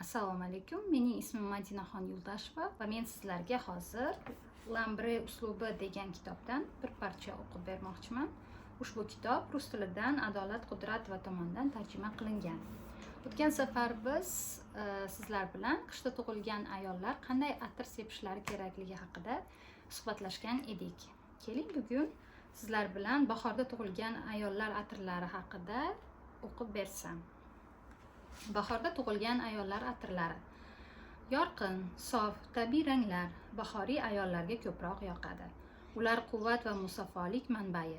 Assalomu alaykum. Mening ismim Madinaxon Yo'ldasheva va men sizlarga hozir "Lambre uslubi" degan kitobdan bir parcha o'qib bermoqchiman. Ushbu kitob rus tilidan Adolat Qudratova tomonidan tarjima qilingan. O'tgan safar biz sizlar bilan qishda tug'ilgan ayollar qanday atir sepishlari kerakligi haqida suhbatlashgan edik. Keling, bugun sizlar bilan bahorda tug'ilgan ayollar atirlari haqida o'qib bersam. Bahorda tug'ilgan ayollar atirlari. Yorqin, sof, tabiiy ranglar bahoriy ayollarga ko'proq yoqadi. Ular quvvat va musaffolik manbai.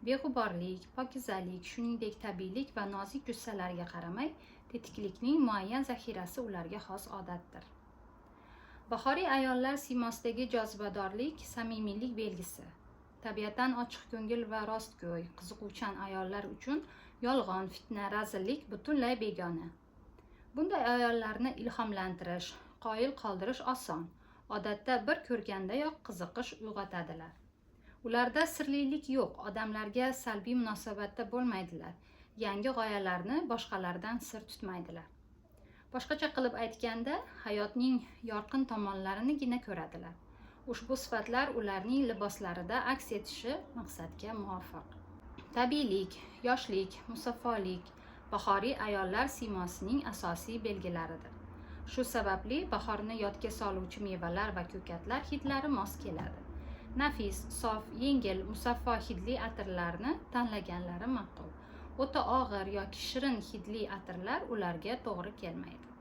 Beg'uborlik, pokizalik, shuningdek tabiiylik va nozik jussalarga qaramay, tetiklikning muayyan zaxirasi ularga xos odatdir. Bahoriy ayollar siymosidagi jozibadorlik samimiylik belgisi. Tabiatan ochiq ko'ngil va rostgo'y, qiziquvchan ayollar uchun yolg'on, fitna, razillik butunlay begona. Bunday ayollarni ilhomlantirish, qoyil qoldirish oson. Odatda bir ko'rgandayoq qiziqish uyg'otadilar. Ularda sirlilik yo'q, odamlarga salbiy munosabatda bo'lmaydilar. Yangi g'oyalarni boshqalardan sir tutmaydilar. Boshqacha qilib aytganda, hayotning yorqin tomonlarinigina ko'radilar. Ushbu sifatlar ularning liboslarida aks etishi maqsadga muvofiq. Tabiiylik, yoshlik, musaffolik bahoriy ayollar siymosining asosiy belgilaridir. Shu sababli bahorni yodga soluvchi mevalar va ko'katlar hidlari mos keladi. Nafis, sof, yengil, musaffo hidli atirlarni tanlaganlari ma'qul. O'ta og'ir yoki shirin hidli atirlar ularga to'g'ri kelmaydi.